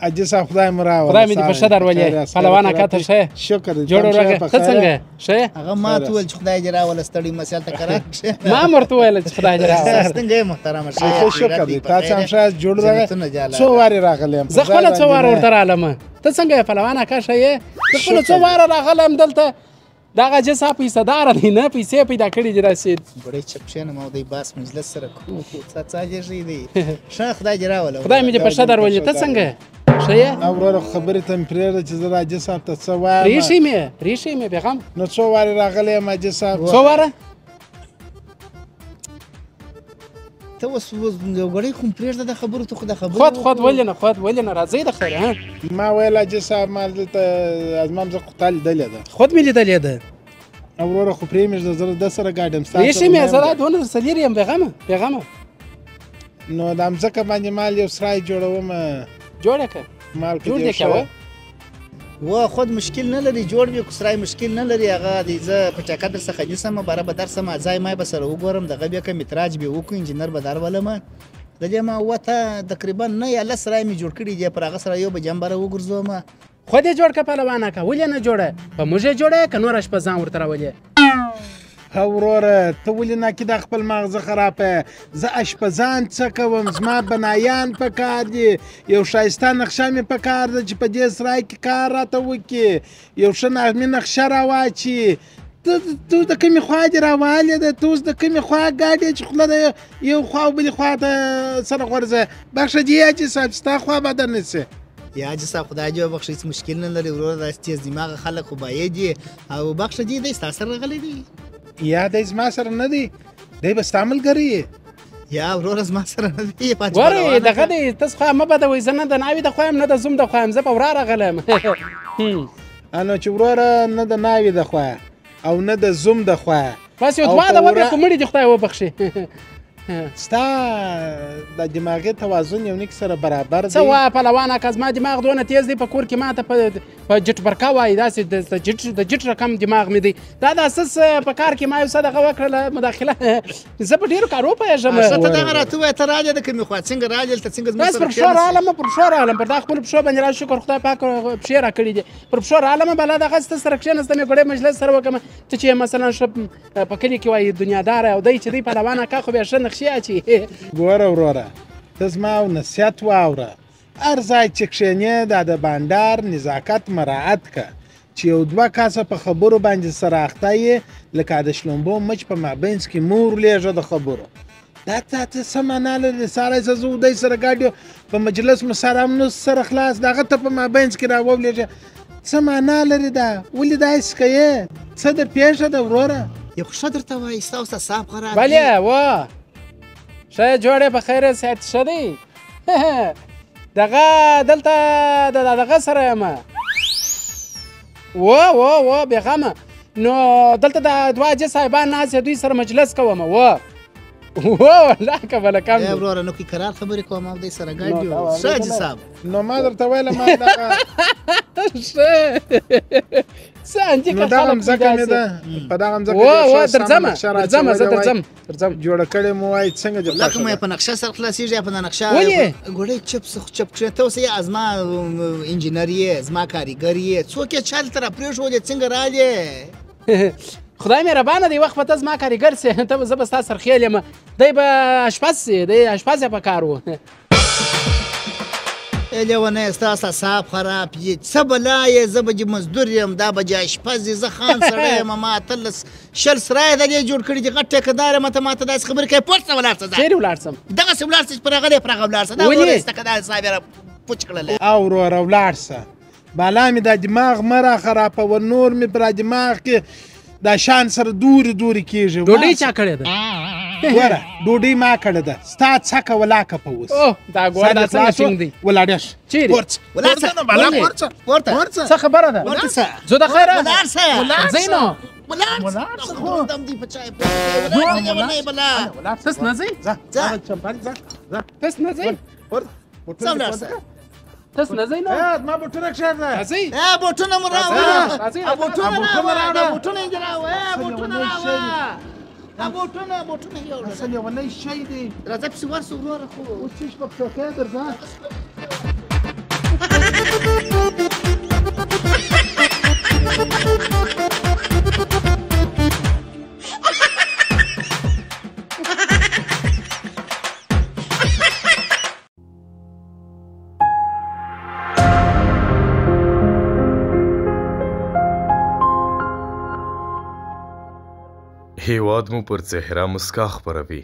حاجي صاحب خدای مو راوله. خدای مې دې په ښه درولې. پهلوان اکا ته ښه یې؟ شکر دی. جوړ ورغی. ته څنګه یې؟ ښه یې؟ هغه ما ته وویل چې خدای دې راوله، ستړی مه سې، هلته کرار کښېنه. ما هم ورته وویل چې خدای دې راوله. څنګه یې محترمه؟ ښه یې؟ شکر دی. تاسو هم ښه یاست؟ جوړ راغی؟ څو وارې راغلی یم. زه خپله څو واره ورته رالم. ته څنګه یې پهلوان اکا؟ ښه یې؟ زه خپله څو واره راغلی یم دلته. دغه حاجي صاحب پیسه داره دی نه، پیسې پیدا کړي دي داسې. ګوړۍ چپ کښېنم او دی باس مجلس سره کوو. څه څه دی؟ ښه خدای دې راوله. خدای مې دې په ښه درولې. ته څنګه یې؟ ښه یې؟ نه وروره، خبرې ته مې پرېږده چې زه د حاجي صاحب ته څه وایم. پرېښی مې، پرېښی مې بېغم. نو څو وارې راغلی یم حاجي صاحب؟ څو واره؟ ته اوس یو ګړی خو مې پرېږده د خبرو، ته خو د خبرو خود خود ولې نه، خود ولې نه، راځئ د خیره. ها ما ویل حاجي صاحب ما دلته زما مځکه خو تا لیدلې ده. خود مې لیدلې ده. وروره خو پرې مې ږده، زه ده سره ګاډ یم. پرېښی مې، زه دا دونه درسره لیرې یم. بېغمه بېغمه. نو دا مځکه باندې مال یو سرای جوړوم. جوړه که مال جوړ دې کوه. و خود مشکل نه لري، جوړ وي، سرای مشکل نه لري. هغه دی زه په ټاکه در څخه نیسم، باره به درسم، ځای ما به سره وګورم، دغه بیا که متراج به وکړو، انجینر به درولم. د دې ما وته تقریبا نه یا لس سرای مې جوړ کړي دي، پر هغه سره یو به جم باره وګرځوم. خو دې جوړ که پهلوان اکا، ولې نه جوړه؟ په موږ یې جوړه که نور اشپزان ورته راولې؟ ها وروره، ته ولې ناکي دا خپل ماغزه خرابه؟ زه اشپزان څه کوم، زما بنایان په کار دي، یو ښایسته نقشه مې په کار ده چې په دې سرای کې کار راته وکړي، یو ښه نغمي نقشه راواچي. ته د کومې خوا دې راوالې ده؟ ته اوس د کومې خوا ګاډې چې خوله د یو خوا او بلې خوا ته سره غورځه؟ بخښه دې حاجي صاحب، ستا خوا به در نه سي. یا حاجي صاحب خدای دې وبخښي، هېڅ مشکل نه لري وروره، داسې تېز دماغه خلک خو باید دي. او بخښه دې دی ستا سره راغلی دی؟ یا دی زما سره نه دی، دی به ستا ملګری یې. یا وروره زما سره نه دی. ګورئ دغه دی، تاسو خوا مه بدوئ، زه نه د ناوې د خوا یم نه د زوم د خوا یم، زه په ورا راغلی یم. نو چې وروره نه د ناوې د خوا او نه د زوم د خوا، بس یو دعا ده وبې خو مړي دې خدای وبخښي. ستا د دماغي توازن یو نیک سره برابر دی. څه وایه پهلوان اکا، زما دماغ دونه تېز دی، په کور کې ما ته په جټ برکه وایي، داسې د جټ رقم دماغ مې دی. دا د اساس په کار کې ما یو څه دغه وکړله مداخله، زه په ډېرو کارو پوهېږم. ښه ته دغه راته ووایه، ته راغلې د کومې خوا، څنګه راغلې دلته، څنګه زموږ بس سره پر پښو راغلم، پر پښو راغلم، پر دا خپلو پښو باندې را شکر خدای پاک پښې راکړي دي، پر پښو راغلم. بلا دغه ته سره کښېناستم، یو ګړی مجلس سره وکړم. ته چې مثلا ښه په کلي کې وایي دنیاداره او دی چې دی پهلوان اکا خو بیا ښه نقشې اچي. ګوره وروره، ته زما نصیحت واوره، هر ځای چې کښېنې دا د بانډار نزاکت مراعت که، چې یو دوه کسه په خبرو باندې سره اخته یې، لکه د شلومبو مچ په مابینځ کې مور لېږه د خبرو. دا تا ته څه معنا لري؟ سهار زه او دی سره ګاډ یو، په مجلس مو سر هم نه سره خلاص، د هغه ته په مابینځ کې راولېږه، څه معنا لري دا؟ ولې داسې کوې؟ څه در پېښه ده وروره؟ یو خو ښه درته وایي، ستا اوس اعصاب خراب دي. بلې وه ښه یې جوړ یې، په خیر یې، صحت ښه دی. دغه دلته د دغه سره یم. و و و بېغمه. نو دلته د دوه حاجي صاحبان ناست دوی سره مجلس کوم. و و والله که بله کم دی. وروره نو که کرار خبرې کوم او دی سره ګډ یو. ښه حاجي صاحب، نو ما درته ویله ما دغه ښه څه انتیکه نو دغه مځکه مې ده، په دغه مځکه و و درځمه درځمه، زه درځم درځم. جوړه کړې مو وایي څنګه دې لکه مو یې په نقشه سره خلاصېږي، په نقشه ولې؟ ګوړۍ چپ چپ کښې ته اوس یې زما انجینر یې، زما کاریګر یې، څوک یې چا دلته راپرېښودې، څنګه راغلې؟ خدای مهربانه دی، وخت به ته زما کاریګر سې، ته به زه به ستا سرخېل یم، دی به اشپز سي، دی اشپز یې په کار و. ای لېونیه، ستا اعصاب خراب دي، څه بلا یې؟ زه به دې مزدور یم، دا به دې اشپز یې، زه خان سړی یم، ما 18 20 سرایه د دې جوړ کړي دي، غټ ټیکهدار یم، ته ماته داسې خبرې کوې. پورته شه ولاړ شه، ځه. چېرې ولاړ شم؟ دغسې ولاړ شه چې پر هغه دی، پر هغه ولاړ شه. دا ولې؟ وروره ستا که دا اعصاب یې را پوچ کړلی. او وروره ولاړ شه، بالا مې دا دماغ مه را خرابوه، نور مې پر دماغ کې دا شان سره دورې دورې کېږي. ډوډۍ چا کړې ده؟ ګوره ډوډۍ ما کړې ده، ستا څکه ولاکه په اوس. اوه دا ګوره دا څنګه ټینګ دی. ولاړ شه. چېرې؟ ورڅه. ولاړ شه. ولې؟ پورته. ورڅه. څه خبره ده؟ ورته شه. ځو د خیره. ولاړ شه. ځئ نو. ولاړ ولاړ شه. شه خو. دم دی په چای پورته دی. ولاړ شه لېونی بلا. تس نه ځئ؟ ځه. ځه. چمپل ځه. ځه. تس نه ځئ؟ ورته. ځه ولاړ شه. تس نه ځئ نو؟ ما بوټونه کښېږده. راځئ. بوټونه مو راوړه. راځئ، ا، بوټونه بوټونه راوړه. راوړه. دا بوټونه یې راوړه. بوټونه راوړه. دا بوټونه، بوټونه یې راوړه. څه لېونی شی دی. راځه پسې ورسو وروره خو. اوس چې په پښو کې درځه. هېواد مو پر څهره مسکا خپروي.